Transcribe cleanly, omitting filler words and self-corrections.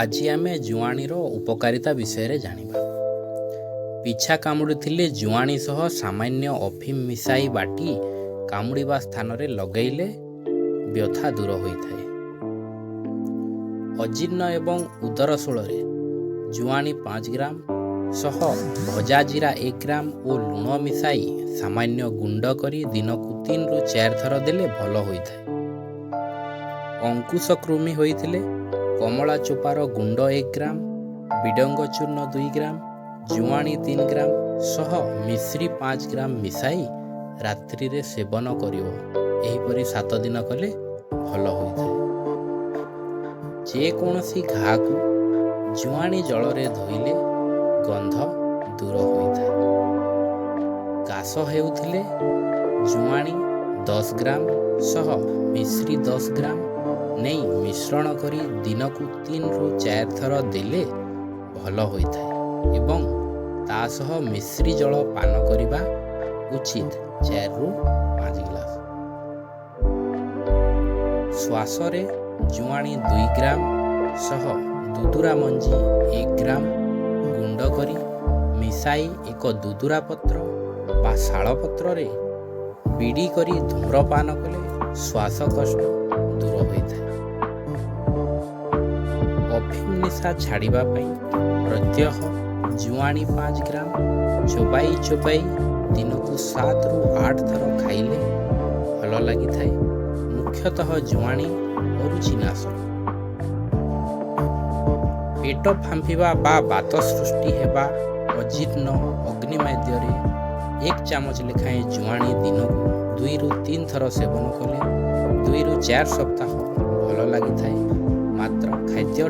ଆଜି ଆମେ ଜୁଆଣିର ଉପକାରିତା ବିଷୟରେ ଜାଣିବା। ବିଛା କାମୁଡ଼ିଥିଲେ ଜୁଆଣି ସହ ସାମାନ୍ୟ ଅଫିମ ମିଶାଇ ବାଟି କାମୁଡ଼ିବା ସ୍ଥାନରେ ଲଗାଇଲେ ବ୍ୟଥା ଦୂର ହୋଇଥାଏ। ଅଜୀର୍ଣ୍ଣ ଏବଂ ଉଦରଶୂଳରେ ଜୁଆଣି 5 ଗ୍ରାମ ସହ ଭଜା ଜିରା 1 ଗ୍ରାମ ଓ ଲୁଣ ମିଶାଇ ସାମାନ୍ୟ ଗୁଣ୍ଡ କରି ଦିନକୁ 3ରୁ 4 ଥର ଦେଲେ ଭଲ ହୋଇଥାଏ। ଅଙ୍କୁଶ କୃମି ହୋଇଥିଲେ କମଳା ଚୋପାର ଗୁଣ୍ଡ 1 ଗ୍ରାମ, ବିଡଙ୍ଗ ଚୂର୍ଣ୍ଣ 2 ଗ୍ରାମ, ଜୁଆଣି 3 ଗ୍ରାମ ସହ ମିଶ୍ରି 5 ଗ୍ରାମ ମିଶାଇ ରାତ୍ରିରେ ସେବନ କରିବ। ଏହିପରି 7 ଦିନ କଲେ ଭଲ ହୋଇଥାଏ। ଯେକୌଣସି ଘାକୁ ଜୁଆଣି ଜଳରେ ଧୋଇଲେ ଗନ୍ଧ ଦୂର ହୋଇଥାଏ। କାଶ ହେଉଥିଲେ ଜୁଆଣି 10 ଗ୍ରାମ ସହ ମିଶ୍ରି 10 ଗ୍ରାମ ନେଇ ମିଶ୍ରଣ କରି ଦିନକୁ 3ରୁ 4 ଥର ଦେଲେ ଭଲ ହୋଇଥାଏ ଏବଂ ତା ସହ ମିଶ୍ରି ଜଳ ପାନ କରିବା ଉଚିତ, 4ରୁ 5 ଗ୍ଲାସ। ଶ୍ୱାସରେ ଜୁଆଣି 2 ଗ୍ରାମ ସହ ଦୁଦୁରା ମଞ୍ଜି 1 ଗ୍ରାମ ଗୁଣ୍ଡ କରି ମିଶାଇ ଏକ ଦୁଦୁରା ପତ୍ର ବା ଶାଳପତ୍ରରେ ବିଡ଼ି କରି ଧୂମ୍ରପାନ କଲେ ଶ୍ୱାସକଷ୍ଟ ଦୂର ହୋଇଥାଏ। ଅଫିମ ନିଶା ଛାଡ଼ିବା ପାଇଁ ପ୍ରତ୍ୟହ ଜୁଆଣି 5 ଗ୍ରାମ ଚୋବାଇ ଚୋବାଇ ଦିନକୁ 7ରୁ 8 ଥର ଖାଇଲେ ଭଲ ଲାଗିଥାଏ। ମୁଖ୍ୟତଃ ଜୁଆଣି ଅରୁଚିନାଶକ। ପେଟ ଫାମ୍ପିବା ବା ବାତ ସୃଷ୍ଟି ହେବା, ଅଜୀର୍ଣ୍ଣ, ଅଗ୍ନିମାନ୍ଦ୍ୟରେ 1 ଚାମଚ ଲେଖାଏଁ ଜୁଆଣି ଦିନକୁ 2ରୁ 3 ଥର ସେବନ କଲେ 2ରୁ 4 ସପ୍ତାହ ଭଲ ଲାଗିଥାଏ। ମାତ୍ର ଖାଦ୍ୟ